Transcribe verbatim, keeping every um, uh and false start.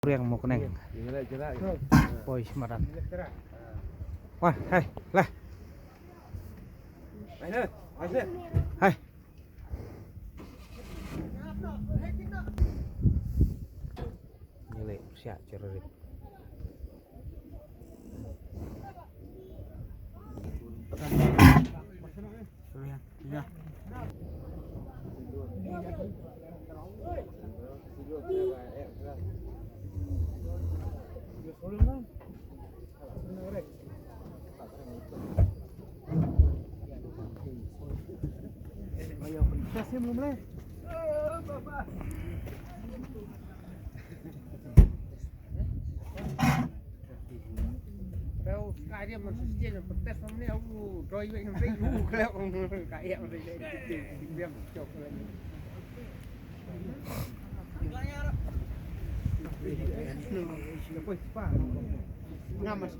Riang mo khnang. Poi smadan. Wah, hai, lah. Hai. Nilai siap cerit. Rau ka area man sustain, protest man ne, u droi wei, wei, u klep, ka area man ne, biang chok. Nga mas